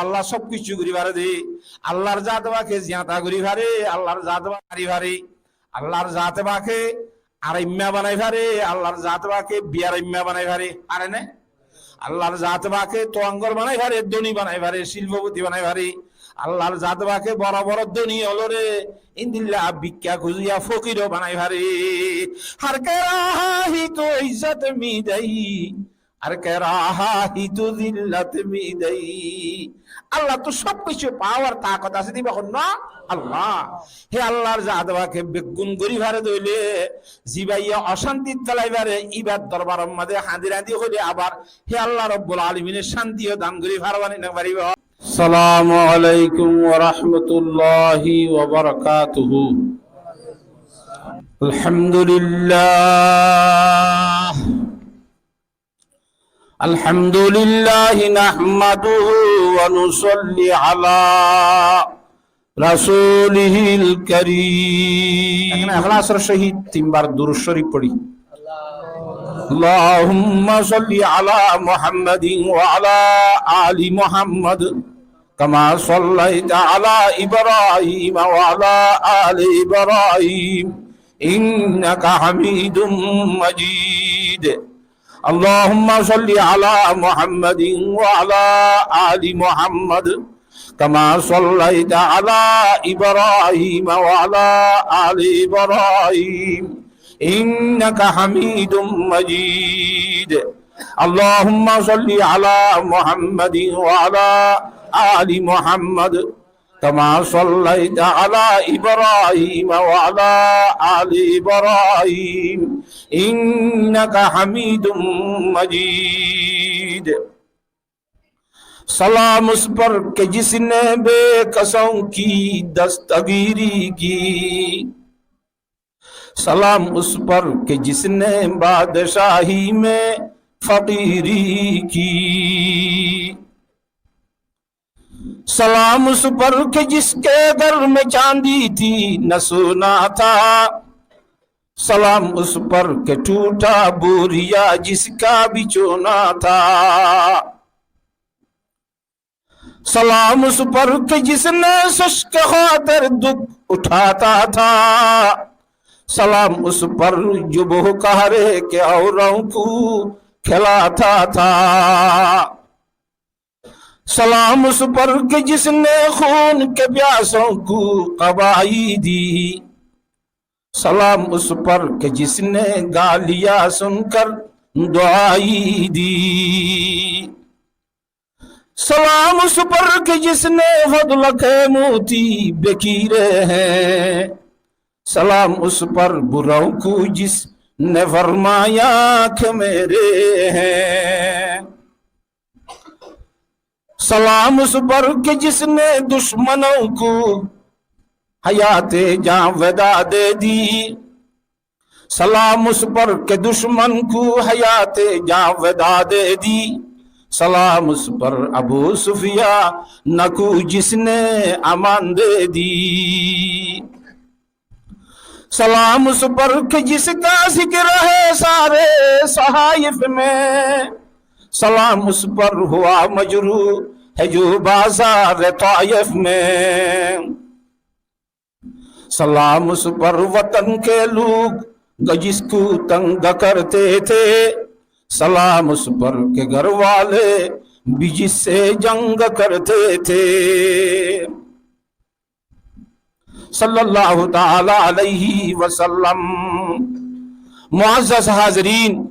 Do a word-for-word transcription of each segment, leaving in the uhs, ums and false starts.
Allah sob kissú gorí fare de. Allar zate pake ziyata gorí fare, Allar zate pake mari fare, Allar zate pake araimma banai fare, Allar zate pake biyaraimma banai fare. Fare né? Allar zate pake tuangor banai fare, dóni banai fare, silpopoti banai fare. Allar zate pake boro boro dóni ólore endilla bikka kúziya fokir banai fare. Har ke raha hi tu izzat mi dei, har ke raha hi tu zillat mi dei. Allar to sob kissú power, takot asé de íba hon na? Allah. Hé Allar zate pake beggún gorí fare de óile, zibaye ocántit felai fare, íbar dorbaror maze hañdi hañdi hoile abar hé Allah Rabbul Alamine cánti dan gorí fare né no fare? Assalamu alaikum wa rahmatullahi wa barakatuhu. Alhamdulillah. الحمد لله نحمده ونصلي على رسوله الكريم. Ehlasor sóhit tinbar durud córif fori. اللهم صل على محمد وعلى آل محمد كما صليت على إبراهيم وعلى آل إبراهيم إنك حميد مجيد. اللهم صل على محمد وعلى آل محمد كما صليت على إبراهيم وعلى آل إبراهيم إنك حميد مجيد. اللهم صل على محمد وعلى آل محمد كما صليت على إبراهيم وعلى آل إبراهيم إنك حميد مجيد. سلام اس پر کہ جس نے بے کسوں کی دستگیری کی، سلام اس پر کہ جس نے بادشاہی میں فقیری کی۔ سلام اس پر کہ جس کے گھر میں چاندی تھی نہ سونا تھا، سلام اس پر کہ ٹوٹا بوریا جس کا بچونا تھا۔ سلام اس پر کہ جس نے شش کے خاطر دکھ اٹھاتا تھا، سلام اس پر جو بہو قہرے کے اوروں کو کھلاتا تھا۔ سلام اس پر کہ جس نے خون کے پیاسوں کو قوائی دی، سلام اس پر کہ جس نے گالیاں سن کر دعائی دی۔ سلام اس پر کہ جس نے فضل کے موتی بکیرے ہیں، سلام اس پر بروں کو جس نے فرمایا کہ میرے ہیں۔ سلام اس پر کہ جس نے دشمنوں کو حیات جاویداں دے دی، سلام اس پر کہ دشمن کو حیات جاویداں دے دی، سلام اس پر ابو سفیان کو جس نے امان دے دی۔ سلام اس پر کہ جس کا ذکر ہے سارے صحائف میں، سلام اس پر ہوا مجروح ہے جو بازار طائف میں۔ سلام اس پر وطن کے لوگ جو جس کو تنگ کرتے تھے، سلام اس پر کہ گھر والے بھی جس سے جنگ کرتے تھے۔ صلی اللہ تعالی علیہ وسلم۔ معزز حاضرین،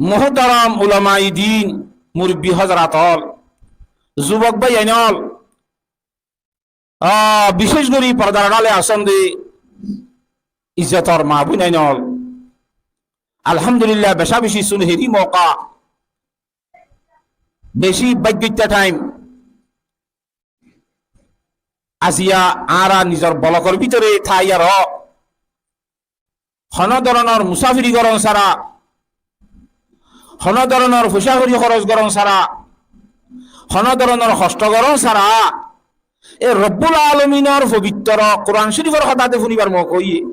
muhtaram ulamai din, murubbi hozrat ól, zubok bái ainól, ah, bicéc gorí fordar arále asón de izzotor maa boin ainól, alhamdulillah, beca beci suneheri mouka, beci bággitta time. Aziya añára nizor bolokor bútore táiyaró, honó doronor musáfiri gorón sára, honó doronor foicá kori hóros gorón sára, honó doronor hoctó gorón sára, e Robbul Alominor fobittor Kuran Corifor hotá de fúnibar mouka óiye.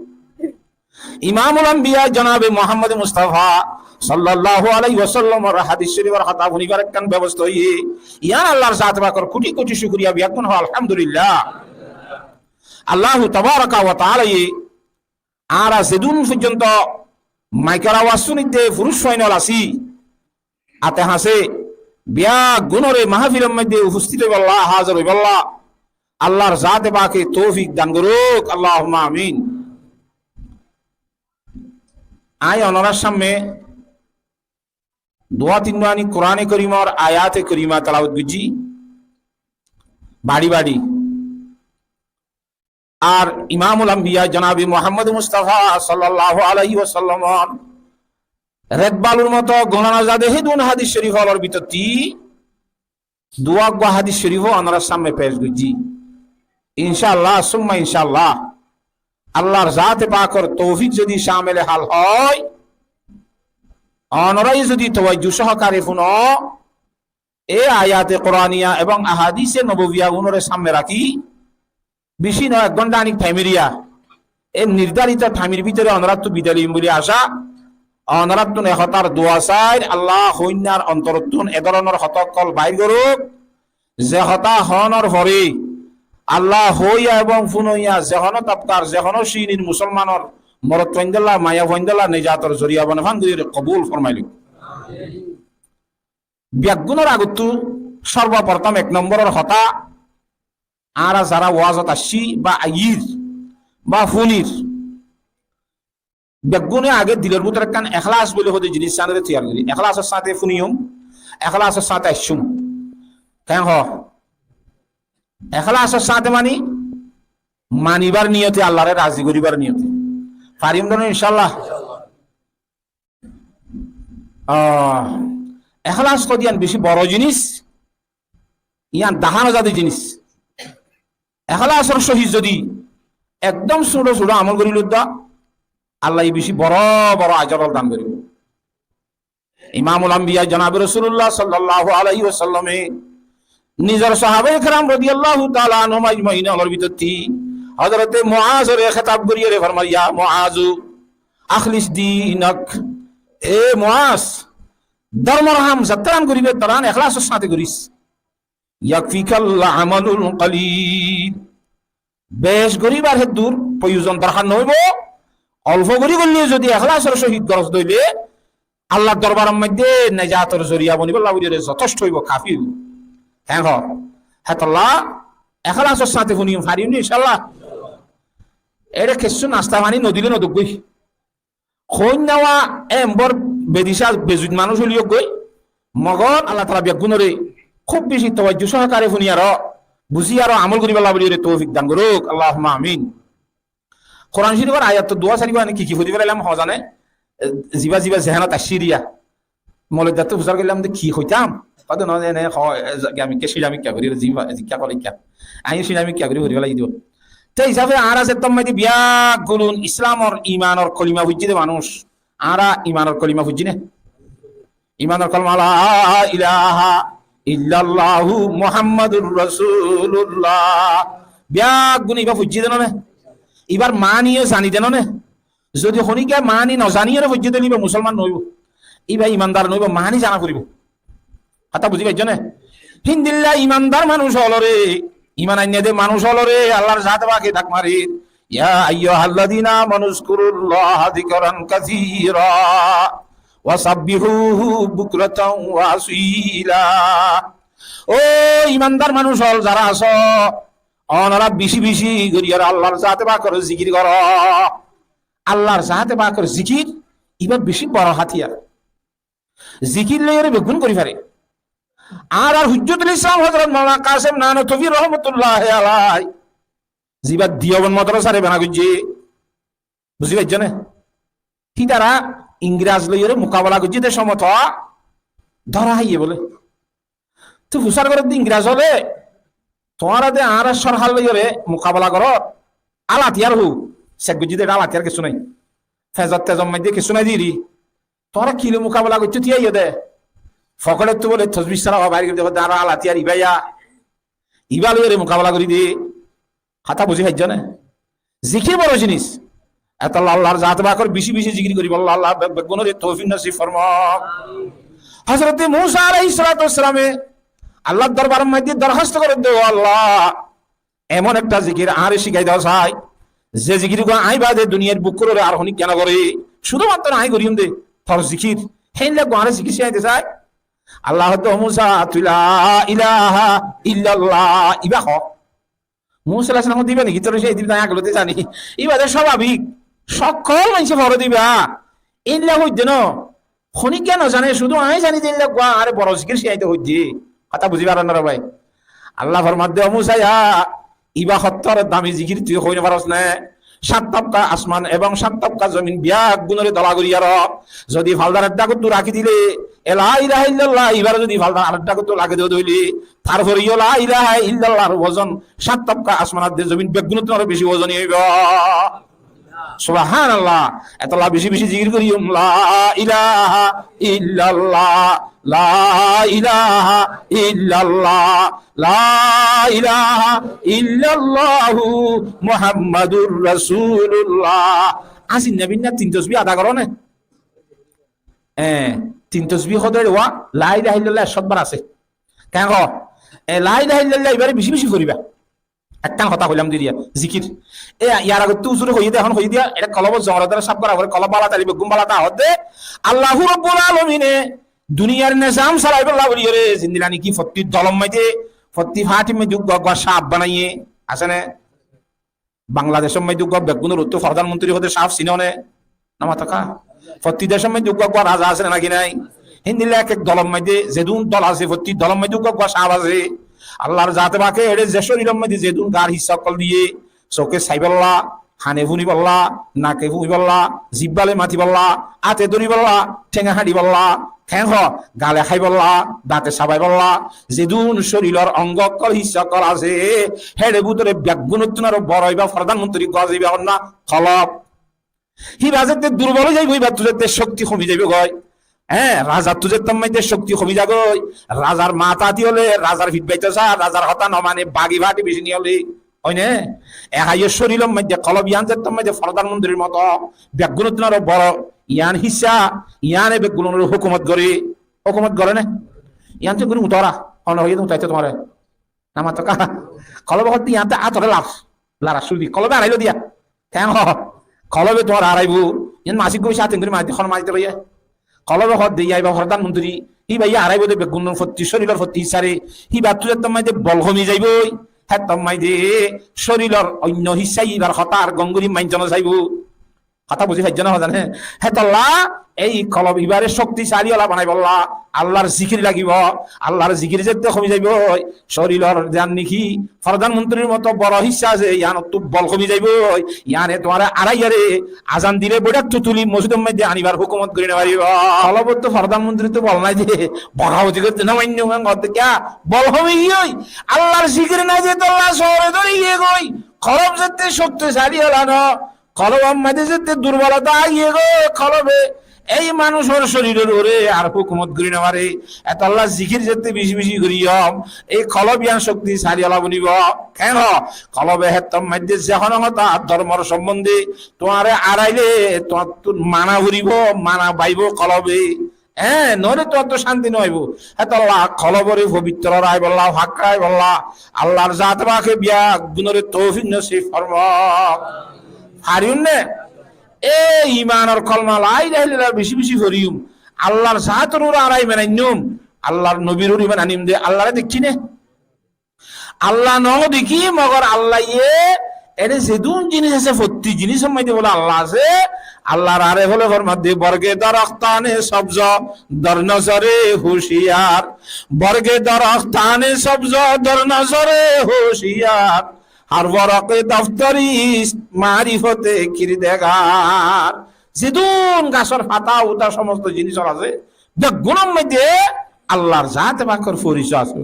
Imamul Ambiya jonabe Muhammod Mustafa sallallahu alaihi wasallamor hadis corifor hotá fúnibar ekkán bebosta óiye. Yián Allar zate pakor kuti kuti cúkuriya, beggún hoó Alhamdulillah. Allahu tabaraka wa taalaye añára zedún foijjonto maikor awaz fúnidde furuc fuain ol así, ate hañsé, beggúnore mahfilor moidde ufostit óibolla, házir óibolla Allar zate pake toufik dan gorouk, Allahumma amin. Añí onorar samme duwa tinnuwani Kurane Korimor ayate korima telawot goijjí, bari bari. Ar Imamul Ambiya jonabe Muhammad Mustafa sallallahu alaihi wasallamor ret balur moto gona no zade hédun hadis corif ólor bútotti duwa uggwa hadis corif ó onorar samme pec goijjí. Incaallah, summa incaallah, Allar zate pakor toufik zodi camele hal hoó, onoraye zodi tawajju sohokare fúno, e ayate Kuraniya ebong ahadise nobowiya unore samme rakí, beci no, ek gonta anik thaim eriya, e nirdharito thaimor bútore onorattu bidai loiyum buli aca. Onorattun e hotar dua sair, Allah hoinnar ontorottun e dóronor hotá okkol bair gorouk, ze hotá hoónor fore Allah hoiya ebong fúnoiya ze hono tobkar, ze hono srinir musolmanor morot fuaindolla, maiya fuaindolla nejator zoriya bone fán gorí kobul formailouk. Beggúnor agottú sorboprotom ek nomboror hotá, añára zara wazot aiccí ba aiyír ba fúnir, beggúne age dilor bútore ekkán ekhlas buli hoó de jinis sanore toiyar gorí, ekhlasor sáñte fúniyum, ekhlasor sáñte aiccúm. Keén hoó? Ekhlasor sáñte mani manibar niyote, Allare razi goríbar niyote. Fariyum de no, incaallah? Ah, ekhlas hoó de yián beci boro jinis, yián dahá no za de jinis. Ekhlasor sóhit zodi ekdom suñço suñço amol gorí lodda, Allaye beci boro boro ajor dan goríbo. Imamul Ambiya jonabe Rosulullah sallallahu alaihi wasallame nizor sahabaye keram rodiyallahu taala anhum ajmain ólor bútotti Hozrote Muazore khitab goríyore formar, "Ya Muazu, akhlis dinak." E Muaz, dórmor ham zettán goríbe, toran ekhlasor sáñte goris. "Yakfikal amalul qalil." Bec goríbar héddur foyuzon dorhar no óibo, olfo gorí goille zodi ekhlasor sóhit goros dóile, Allar dorbaror moidde nejator zoriya bonibolla buli re zotosto óibo, kafi óibo. Keén hoó? Hétolla ekhlasor sáñte fúniyum, fariyum ni, incaallah? Ere kessú nasta faní no dile no dók goi. Hoinnawa embor bedisa bezuid manúic óiliyok goi. Mogor Allah taala beggúnore kúb beci tawajju sohokare fúniyaró, buziyaró amol goríbolla buli re toufik dan gorouk, Allahumma amin. Kuran Corifor ayat to duwa sari gua ki ki fori felailam, hoó zane? E, ziba ziba zehénot aiccé eriya. Moulovidattú fusár goillám de ki hoitám? Hoó de no, ene hoó, e, za-, giyamikká, ciñamikká gorí, ziba, zikká gorí ikká. Añí ciñamikká gorí fori felai dibo. Te hísafe añára zettó maze beggún Islamor, imanor kolima foijjí de manúic. Añára imanor kolima foijjí né? Imanor kolima, "La ilaha illallahu Muhammadur Rasulullah." Beggúne iba foijjí de no né? Ibar maáni yó zani de no né? Zodi honikka maáni no zani yó foijjí de, iba musolman no óibo. Iba imandar no óibo, maáni zana foribo. Hotá buzí faijjó né? Híndilla imandar manúic ólore, iman ainné de manúic ólore Allar zate pake dhak marer, "Ya ayyuhalladhina amanu uzkurullaha zikran kathira wa sabbihuhu bukratan wa asila." Ó imandar manúic ól zará asó, onora beci beci gorí ar Allar zate pakor zikir goró. Allar zate pakor zikir iba beci boro hátiyar. Zikir loiyóre beggún gorí fare. Ar, ar Hujjatul Islam Hozrot Maulana Kasem Nanotwi rohmotulláhi alaihi, ziba Diyobond modorosare bana goijjé, buzí faijjó né? Hítara Ingraz loiyóre mukabela goijjé de cómot dóra háiye bóle. Te fusár gorér de Ingraz óle, tuáñra de añára córhar loiyóre mukabela gorór, al átiyar hó, sek goijjé de, al átiyar kessú nái. Fezot tezot maze kessú nái de eri. Tuáñra ki loi mukabela goijjó, tíya iyó de. Fokétottú bóle tosbih sára bair gorí de, hoó de añára al átiyar iba ya. Iba loiyóre mukabela gorí de. Hotá buzí faijjó né? Zikir boro jinis. Etolla Allar zate pakor beci beci zikir goribolla Allah be-, beggúnore toufik nosib formok. Hozrote Musa alaihissalatu wassalame Allar dorbaror maze dorhasto gorer de, "O Allah, emon ekta zikir añáre cíkai do sai, ze zikir gua añí bade duniyair bukkúr uore ar honíkka no gore, cúdu mattor añí goijjum de, tor zikir. Héinla gua añáre zikir cíkai de sai." Allah hoódde, "O Musa, tui la ilaha illallah iba ho." Musa alaihissalam diba niki? Tor cíkai diba, añí agolóti zani. Iba de sobabik. Sokkol maincé fore diba. Éilla hoidde no. Honíkka no zane, cúdu añí zani de éilla gua añáre boro zikir cíkaito hoidde. Hotá buzí faron né re bái? Allah formadde, "O Musa, ya, iba hottor dami zikir tui hoi no faros né? Sát tobka asman ebong sát tobka zomin beggúnore dola gorí ar zodi faldar ek dhákottu rakí dile, e la ilaha illallah ibare zodi faldar arek dhákottu lagái do de óile, tarfore yó la ilaha illallah'r wozon sát tobka asman ar de zomin beggúnottún aró beci wozoni óibo." Subhanallah. Etolla beci beci zikir goijjum, la ilaha illallah, la ilaha illallah, la ilaha illallah, Muhammadur Rasulullah. Asé né bái, tin tosbih ada goró né? E, tin tosbih hoó de, wa la ilaha illallah ekcót bar asé. Keén hoó? E, la ilaha illallah ibare beci beci foriba. Ekkán hotá hoilam de eriya, zikir. E, yar agottú huzure hoiyé de, ehón hoiyé de, ere kolobor zongor dara sáf gora fore, kolob bála táile beggún bála táke de. Allahu Rabbul Alamine duniyar nizam salaibolla buli ore, zendilla niki fottí dolor maze, fottí partir maze uggwá uggwá sáf banaiye, asé né? Bangladecor maze uggwá beggúnor uttú fordán montiri hoó de sáf, sino né? No mato ká? Fottí decor maze uggwá uggwá raza asé né naki nai? Héndilla ek ek dolor maze, zedún dol asé, fottí dolor maze uggwá uggwá sáf asé. Allar zate pake ere ze córiror maze zedún gar hissá okkol diye, sóke saibolla, hane fúnibolla, nake fúnibolla, zibbale matibolla, áte dóribolla, thénge hañçibolla, keén hoó, gale háibolla, date sabaibolla, zedún córiror ong okkol, hissá okkol asé, héçe bútore beggúnottún aró boro iba fordán montiri uggwá asé, iba hoó na? Kolob. Híba zette durbol ói zaibo, híbattú zette cókti homi zaibo goi. Hé, razattú zettót maze cókti homi zagói. Razar matá ati óile, razar fit baitó sá, razar hotá no mane, bagi fati beci niye óile. Ói né? E háiye córiror maze kolob yián zettót maze fordán montirir moto, beggúnottún aró boro, yián hissá, yiáne beggúnor hókumot gore. Hókumot gore né? Yián to gori utora, hone hoiyé de utaito tuáñre. No mato ká? Kolobe hoó de yián te átore lar, lar asúl di. Kolobe arailo diya. Keén hoó? Kolobe tuáñre araibo. Yián masik goi sáten gori mari di, hon mari di hoiye. Kolobe hoó de ya iba fordán montiri, híba ye araibo de beggúnor fottí, córiror fottí hissare. Híbattú zettót maze bol homi zaiboi, hettót maze córiror oinno hissá ibar hotá ar gom gori mainto no saibo. Hotá buzí faijjó né, hotá né? Hétolla ei kolob ibare cókticali ola banaibolla Allar zikir lagibo. Allar zikir zette homi zaibo, córiror yián niki fordán montirir moto boro hissá asé, yiánottú bol homi zaibo. Yiáne tuáñre araiyore azan dile boiçáktú tuli mosjidor maze anibar hókumot gori no faribo. Kolobottú fordán montirittu bol nai de, bogabogi goitte no mainnum, en goitte kiyá? Bol homi giyói. Allar zikir nai de, hétolla sóore dóri giyé goi. Kolob zette cókticali ola no, kolobor maze zette durbolota aiyé goi, kolobe ei manúcor córiror uore ar hókumot gori no fare. Hétolla zikir zette beci beci goriyum, ei kolob yián cókticali ola bonibo. Keén hoó? Kolobe hettót maze ze hono hotá dormor sombonde tuáñre araile tuáñttú mana foribo, mana baibo kolobe. Hé, noóile tuáñttú cánti no aibo. Hétolla kolobore fobitro raibolla, fak raibolla Allar zate pake beggúnore toufik nosib formok. Fariyum né? E imanor kolma la ilaha illallah beci beci foriyum. Allar zator uore añára iman ainnum. Allar nobir uore iman anim de, Allare dekí né? Allah no dekí, mogor Allaye ere zedún jinis asé, fottí jinisor maze bole Allah asé. Allar aref ókkole formadde, borge doroktane sobz, dor nozore huciyar. Borge doroktane sobz, dor nozore huciyar. Har boroke doftori marifote kirdegar. Zedún gasor fata uta somosto jinisor asé, beggúnor maze Allar zate pakor forisoy asé.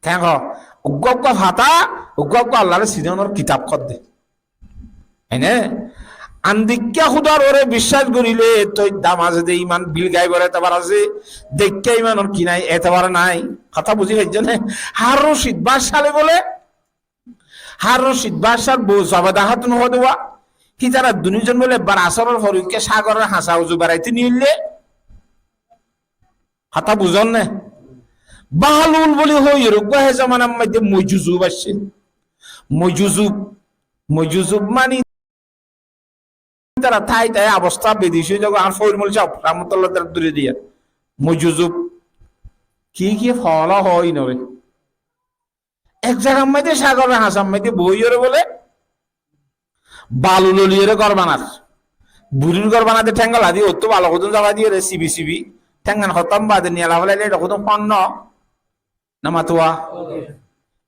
Keén hoó? Uggwá uggwá fata, uggwá uggwá Allare sinonor kitab hoó de. Ene? An dekká Húdar uore biccác gorile toi dam asé de iman, bil gaibor etebar asé, dekká imanor ki nai? Etebar nai. Hotá buzí faijjó né? Harun Rashid Bashar bole, Harun Rashid Bashar bou Zobeda Hatun hoó de wa, Hítara duní zon bóle ebbar asóror fore uikká sagoror hañsa uzu beraité niyoillé. Hotá buzón né? Bahlul bóli hoói, uggwá hé zomanar maidé Mojuzub aiccé. Mojuzub, Mojuzub mani tara tái tái obostá bedic ói zagói, añár foir mol sáb rahmatullah taala duri diya. Mojuzub ki ki fola hoó inoré. Ek zagar maidé sagoror hañsar maidé boiyóre bóle balu loliyóre gór banar. Burir gór banade théng ola di, ottú balu hodún zaba diyóre sibi sibi. Thénggan hotám bade niyala felaile ede hodún honno. Namatuwa.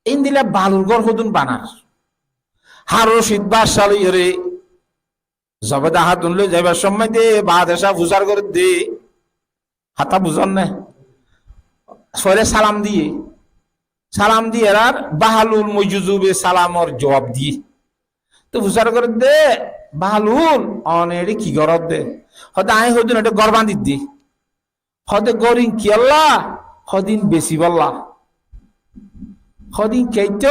Endilla balur gór hodún banar. Harun Roshid baccá loiyóre Zobeda Hatun loi zaibar somot de badcá fusar gorédde. Hotá buzón né? Fore salam diyé. Salam diyé ar Bahlul Mojuzube salamor zuab diyé. Te fusar gorédde, Bahlul, one ede ki goródde? Hoóde añí hodún ede gór bañdídde. Hoóde gór in kiyólla? Hoóde in besibólla. Hoóde in keitto?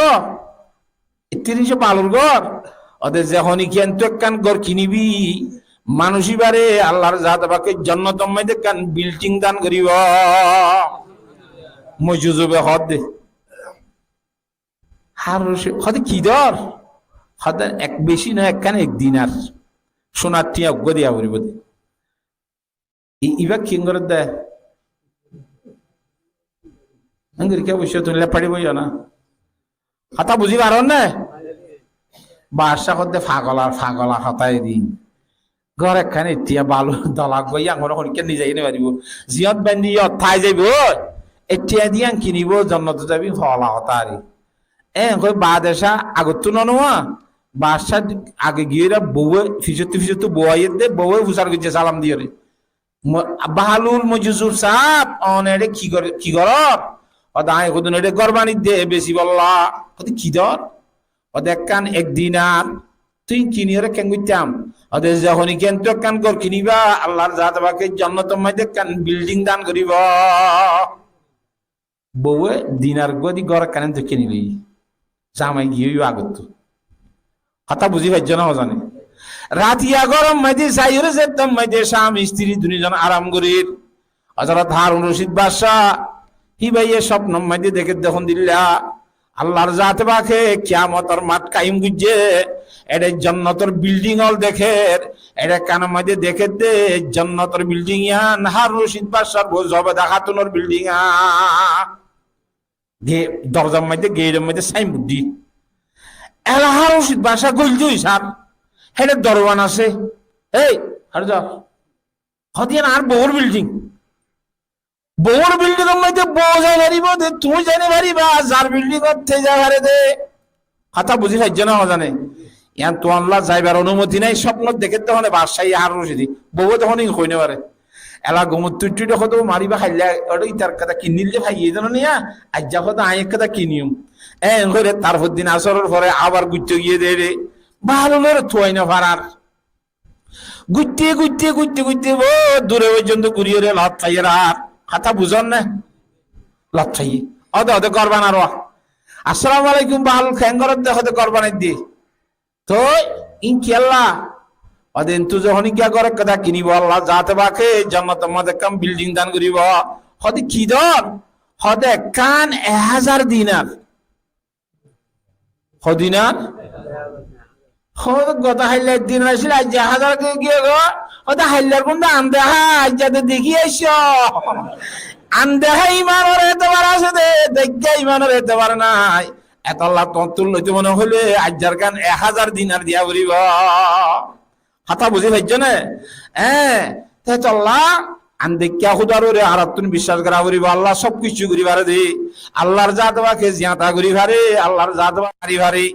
Ettí rince balur gór. Hoóde ze honikiyantú ekkán gór kinibi, manúic ibáre Allar zate pake jonnotor maidé ekkán bilding dan goríbo. Mojuzube hoódde. Harun Roshid hoóde ki dor? Hoóde ek beci no, ekkán ek dinar. Sonar tiañ uggwá diya foribó de. I-, ibá ki gorédde? Engori kiya boiccó, tuñí leffaçi boiyó na. Hotá buzí faron né? Badcá hoódde fagol ar fagol ar hotá edi. Gór ekkán ettiya balu dola uggwá, yián hono honikka nizai no faribó. Ziyót baindi yót tái zaibo, ettiya di yián kinibo, jonnot zaibi, fola hotá ari. Eén hoi badcá agottú no nuwa, badcá age giyóre bouwe fisottú fisottú bou aiyédde, bouwe fusar goijjé salam diyóre. Mo-, Bahlul Mojuzub saáb, one ede ki gor-, ki goror? Hoóde añí hodún ede gór bañdídde, besibolla. Hoóde ki dor? Hoóde ekkán ek dinar. Tui kiniyóre keén goittám? Hoóde ze honikiyantú ekkán gór kiniba, Allar zate pake jonnotor maidé ekkán bilding dan goríbo. Bouwe dinar uggwá di gór ekkán ento kini loi. Zamai giyói agottú. Hotá buzí faijjó na hozane? Ratiya góror maidé zaiyóre zeddor maidé cámi istiri duní zon aram gorír. Hozorot Harun Roshid badcá, híbaye sópnor maidé dekédde hondilla, Allar zate pake kiyamotor mat kaim goijjé, ede jonnotor bilding ól dekér, ede ekkanor maidé dekédde jonnotor bilding yián Harun Roshid badcár bou Zobeda Hatunor bilding yián. Ge-, dorozar maidé, geidor maidé sainbord di. Ela Harun Roshid badcá goil doi sar. Héçe dorwan asé. Ei, hare za. Hoóde yián añár bouwor bilding. Bouwor bildingor maidé bou zai faribó de, tuñí zai no faribá, zar bildingot te zai fare de. Hotá buzí faijjó na hozane? Yián tuáñlla zaibar onumoti nái, sópnot dekédde hone badcáye Harun Roshide. Bouwe de hone in hoi no fare. Ela gumot tuittui de hoóde maribá hailla, ore itar ekkán kinilde faiyé de no niya, aijja hoóde añí ekkán kiniyum. Eén hoire tar foddin asóror fore abar guitto giyé de re, Bahlulore tuai no farar. Guitte, guitte, guitte, guitte, bou dure foijjonto guriyóre lot faiyé ar. Hotá buzón né? Lot faiyé. Ode, ode gór banar wa. Assalamu alaikum, Bahlul, keén goródde? Hoóde gór banaidde. Toi, in kiyólla? Ode, intu ze honikka gór ekkán kinibo, Allar zate pake jonnotor maidé ekkán bilding dan goríbo. Hoóde ki dor? Hoóde ekkán ek házar dinar. Ho dinar? Ho, gota hailla ek dinar accíl, aijja ek házar giyé goi. Hoóde haillar gunda andeha, aijja de dekí aiccó. Andeha imanor etebar asé de, deikká imanor etebar nái. Etolla tuáñttú loito mone hoilé aijjar gán ek házar dinar diya foribó. Hotá buzí faijjó né? Eé, te tolla, an deikká Húdar uore arattún biccác gora foribó, Allah sob kissú gorí fare de. Allar zate pake ziyata gorí fare, Allar zate pake mari fare,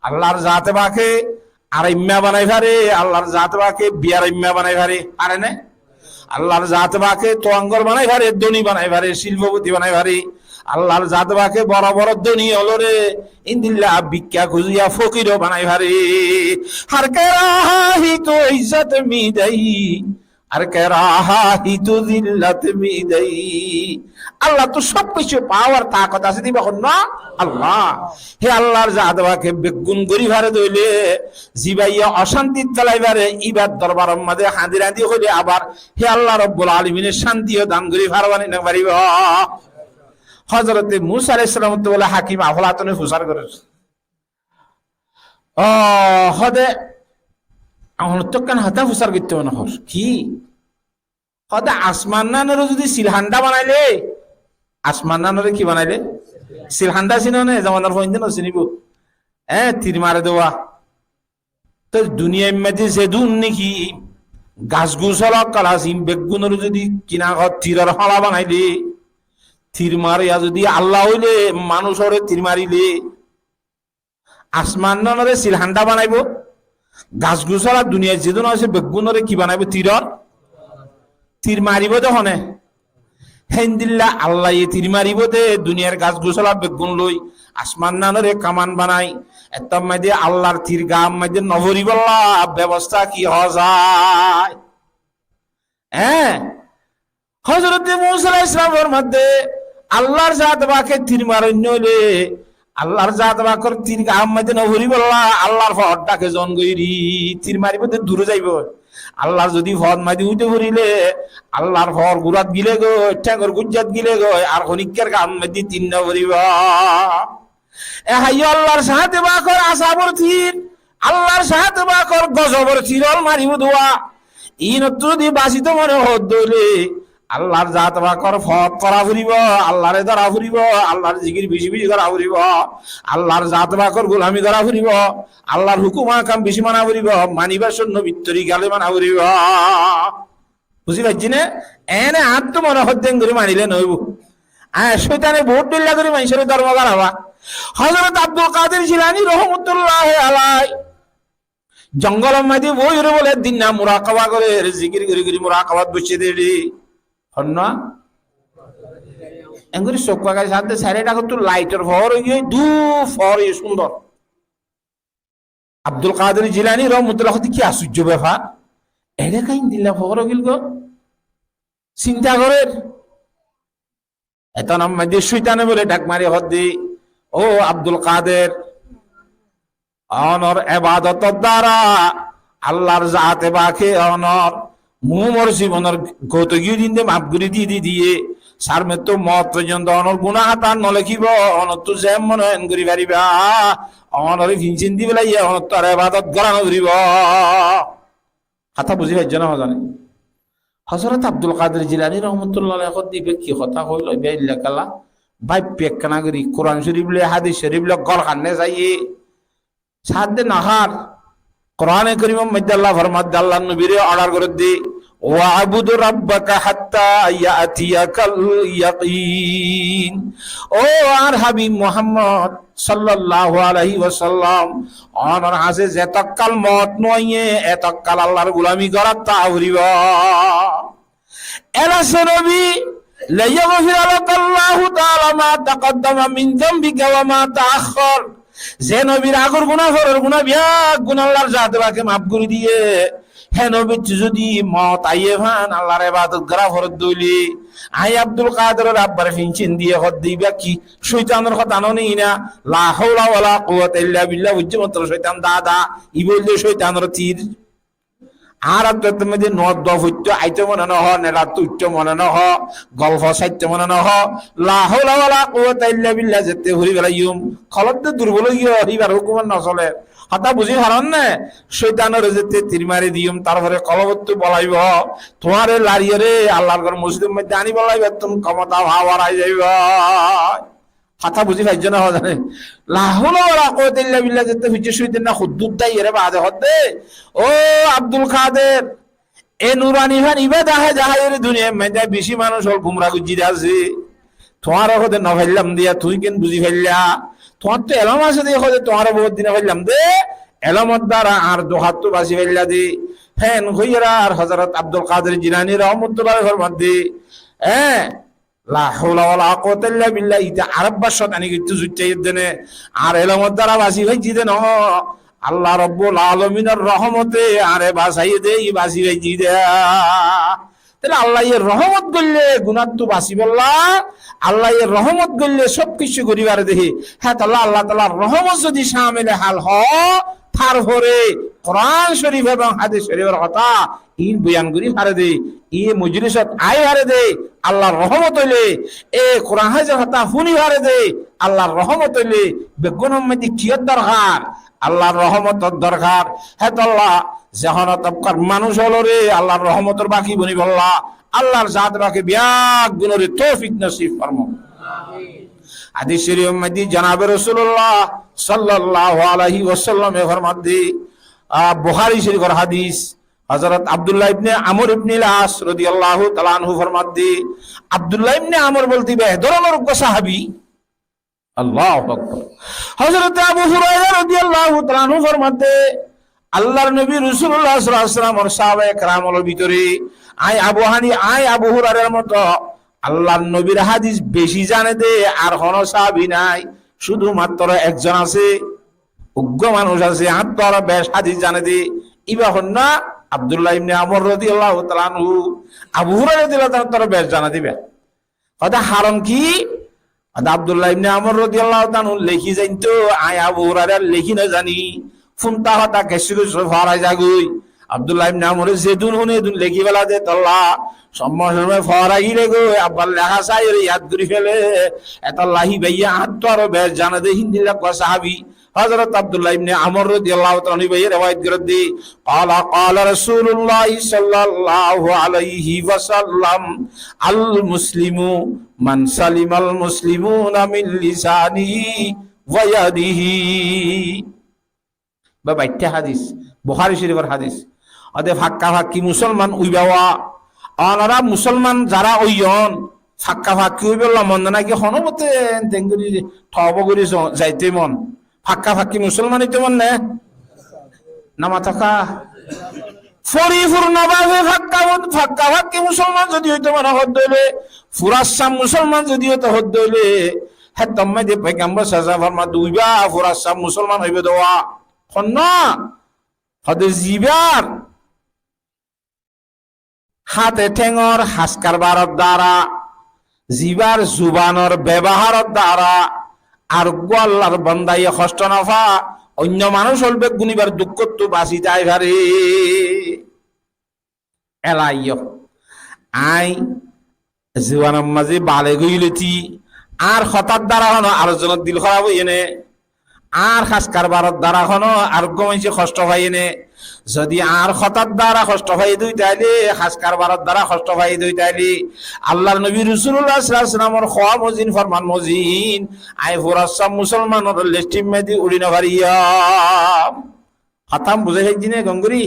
Allar zate pake araimma banai fare, Allar zate pake biyaraimma banai fare. Fare né? Allar zate pake tuáñgor banai fare, dóni banai fare, silpopoti banai fare. Allar zate pake boro boro dóni ólore endilla bikká kúziya fokir ó banai fare. ہر کراہی تو عزت می‌دہی، Ar kerahitu zillat bidai. Allar to sob kissú pawar, takot asé de íba hon na? Allah. Hé Allar zate pake beggún gorí fare de óile, zibaye ocántit felai fare, íbar dorbaror maze hañdi hañdi hoile abar hé Allah Rabbul Alamine cántiyo dan gorí fare né no fare? Hozrote Musa alaihissalam to bole hakim Aflatune fusár gorer. Ó, hode, añár to ekkán hotá fusár goittó mone hoór. Ki? Hode asman nanore zodi silhandá banaile, asman nanore ki banaile? Silhandá sino né, zamanar foindé no sinibo. Hé, tir mare de wa. Toi duniyair maze zedún niki gas gusola ókkol asé, beggúnore zodi kina hó tiror hola banaile, tir mare ya zodi Allah óile manúcore tir marile, asman nanore silhandá banaibo, gas gusola duniyair zedún asé beggúnore ki banaibo? Tiror, tir maribo de hone. Héndilla Allaye tir maribo de duniyair gas gusola beggún loi, asman nanore kaman banai, ettór maze Allar tir gaar maze no foribolla bebosta ki hoó zai? Hé? Hozrote Musa alaihissalam formar de, Allar zate pake tir maroinno óile, Allar zate pakor tir gaar maze no foribolla, Allar fodh dake zon gorí, tir maribo de dure zaibo. Allar zodi fodh maze uite forile, Allar fodh gurat gile goi, thengor gujjat gile goi, ar honikkar gaar maze tir no foribo. E haiyo Allar zate pakor azabor tir, Allar zate pakor gozobor tir ol maribo de wa. Inottú zodi basito mone hoó de óile, Allar zate pakor fodh dóra foribo, Allare dóra foribo, Allar zikir beci beci gora foribo, Allar zate pakor gulami gora foribo, Allar hukum ahkam beci mana foribo, manibar sómot nobir torika loi mana foribo. Buzi faijjó né? Ene añáttu mone hoó de en gorí manile no óibo. Añí, cóitane bout dhoilla gorí maincóre dormo goraiba. Hozrot Abdul Kadir Jilani rohmatullahi alai jongolor maze boiyóre bole dinna murakaba gorer, zikir gorí gorí murakabat boiccé de. Hon na? En gorí suk fakai saá de, sairó dhákottú laitor foór ói giyói, dúu foór ói sundor. Abdul Kadir Jilani rohmatullahi hoódde, ki asujjo befar? Eçe ká endilla foór ói giyói goi. Sinta gorer. Ettór maze cóitane bole dhak mari hoódde, "Ó Abdul Kadir, onor ebadotor dara Allar zate pake onor muúmor zibonor gotogi din de maf gorí di di diye, sármettú moot foijjonto onor guná hátat no lekibo, onottú zen mone hoó en gorí fariba, onore fincin di félaiye onottú ar ebadot gora no foribo." Hotá buzi faijjó né hozane? Hozrot Abdul Kadir Jilani rohmatullahi alai hoódde, íba ki hotá hoil, íba illa kala báippe ekkána gorí, Kuran Corif loi, Hadis Corif loi, gor hanne saiye. Saá de no far. Kurane Korimor maze Allah formar de, Allar nobire order gorer de, "Wa'bud rabbaka hatta ya'tiyakal yaqin." Ó añár Habib Muhammod sallallahu alaihi wasallam, onor hañsé zetokkal moot no aiye, etokkal Allar gulami gorat táka foribo. Ela ze nobi, "Liyagfira laka Allahu ta'ala ma taqaddama min zanbika wa ma ta'akhkhar." Ze nobir agor guná, foror guná, beggún Allar zate pake maf gorí diye. Hé nobittú zodi moot aiye fán, Allar ebadot gora forer de óile, añí Abdul Kadiror abbar fincin diye hoódde íba ki cóitanor hotá no né ina? La haula wala quwwata illa billah, buijjó motolob cóitan dada, íba óilde cóitanor tir. Añárar to ettór maze no dua foittó aitó mone no hoó, neçattú uiththó mone no hoó, golfo saitto mone no hoó, la haula wala quwwata illa billah zette fori felaiyum, kolobde durbol ói giyói, íbar hukumot no soler. Hotá buzi faron né? Cóitanore zette tir mari diyum, tarfore kolobottú bolaibo, tuáñre lariyóre Allar gór mosjidor maze aníbolla íbattún komota fawar ai zaibo. Hotá buzi faijjó né hozane? La haula wala quwwata illa billah zette foijjé cóitan na huddud daiyóre baade hoódde, "Ó Abdul Kader, e nurani fán íba dahái dahái ere duniyair maze beci manúic ol gumra goijjí de asé. Tuáñre hoóde no faillam de, tuñí ken buzi failla? Tuáñttu elóm asé de hoóde tuáñre bout din faillam de, elómor dara añár duhattú basi failla de." Hén hoiyóre ar Hozorot Abdul Kader Jilani rohmatullahi alaihi formadde, eé, La haula wala quwwata illa billah, ite arekbar cóitani goittó zuittó yéddene, añár elómor dara basi faijjí de no, Allah Robbul Alominor rohómote añáre basaiyé dé, i basi baijjí dé. Tóile Allaye rohómot goillé gunáttú basibolla, Allaye rohómot goillé sób kissú gorí faré dé. Hétolla Allah taalar rohómot zodi cámile hál hoó, tarfore Kuran Córif ebong Hádis Córifor hotá iín boyan gorí faré dé, e mojlisot aái faré dé, Allar rohómot óile, e Kuran Hádisor hotá fúni faré dé, Allar rohómot óile, beggúnor maze kiyór dorhar? Allar rohómotor dorhar. Hétolla ze honó tobkar manúic ólore Allar rohómotor baki bonibolla Allar zate pake beggúnore toufik nosib formok. Hádis Córifor maze jonabe Rosulullah sallallahu alaihi wasallame formadde, ah, Buhári Córifor hádis, Hozorot Abdullah ibne Amr ibnil As rodiyallahu taala anhu formadde, Abdullah ibne Amr bolte íba e dóronor uggwá sahábi. Allahu Akbar. Hozorot Abu Huraira rodiyallahu taala anhu formadde, Allar nobi Rosulullah sallallahu alaihi wasallamor sahábaye keramor bútore añí Abu Hani-, añí Abu Hurairar moto Allar nobir hádis beci zane dé ar honó sahábi nái, cúdu matro ekzon asé. Uggwá manúic asé, añáttu aró bec hádis zane dé. Íba hon ná? Abdullah ibne Amr rodiyallahu taala anhu. Abu Huraira rodiyallahu taala anhu aró bec zane dé íba. Hoó dé haron ki? Hoó dé Abdullah ibne Amr rodiyallahu taala anhu lekí zainto, añí Abu Hurairar lekí no zani. Fúnta hotá kessú kessú foórai zagói. Abdullah ibne Amre zedún fúne edún lekí fela dé tolla. Sommoy sommoy foórai gile goi, abbar leká saiyóre yad gorí fele. Etolla híbaye añáttu aró bec zane dé híndilla uggwá sahábi. Hozorot Abdullah ibne Amr rodiyallahu taala anhu híbaye rewayat gorédde. قال قال رسول الله صلى الله عليه وسلم: المسلم من سلم المسلمون من لسانه ويده. Ba baiththá hádis, Buhári Córifor hádis. Óde fakka fakki musolman óiba wa. Onora musolman zara óiyon, fakka fakki óibolla mon náki honó mote enten gorí toba gorí zo-, zaito mon. Fakka fakki musolman óito mon né? Namato ká? Forifurno bábe fakka, fakka fakki musolman zodi óito mone hoó dé óile, furassam musolman zodi óito hoó dé óile, héttor maze Foigambor sallallahu alaihi wasallam formadde íba furassam musolman óibo dé wa. Honnúa? Hoó dé zibar háte théngor has karbaror dara, zibar zubanor beboháror dara, ar uggwá Allar bandaye hoctho no fa, oinno manúic ól beggún íbar dukkóttu basi zai fare. Ela iyó. Añí zubanor maze baleg ói leti, añár hotár dara honó ar zonor dil hóraf óiye né? Añár has karbaror dara honó ar uggwá maincé hoctho faiye né? Zodi añár hotár dara hoctho faiye dé ói táile, has karbaror dara hoctho faiye dé ói táile, Allar nobi Rosulullah sallallahu alaihi wasallamor howa mozin, forman mozin, añí furassam musolmanor lesthir maze uçí no fariyum. Hotá buzá faijjó né gom gorí?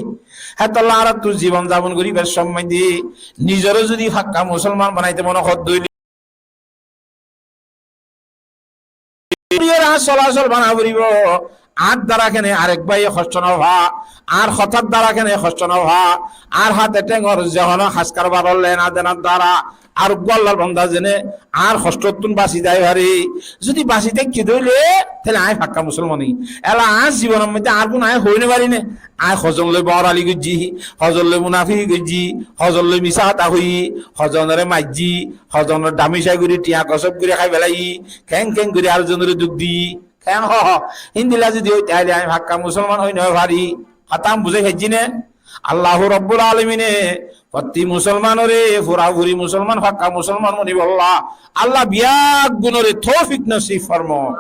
Hétolla añárattu zibon zabon goríbar somot de nizoré zodi fakka musolman banaito mone hoó dé óile, añár solacol bana foribo, añár dara kene arek báiye hoctho no fa, añár hotár dara kene hoctho no fa, añár háte théngor ze honó has karbaror lena denar dara ar uggwá Allar banda zene añár hocthottún basi zai fare. Zodi basi táki dé óile, táile añí fakka musolman ói. Ela añár zibonor maze añár gún añí hoi no fari né? Añí hozon loi borali goijjí, hozon loi munafiki goijjí, hozon loi misá hotá hoi, hozonore maijjí, hozonore damica gorí, thiañ gosob gorí hái felai, keng keng gorí ar zonoré duk di, keng ho ho. Híndilla zodi ói táile añí fakka musolman ói no fari. Hotá buzá faijjó né? Allahu Robbul Alamine fottí musolmanore furafuri musolman, fakka musolman bonibolla Allah beggúnore toufik nosib formok.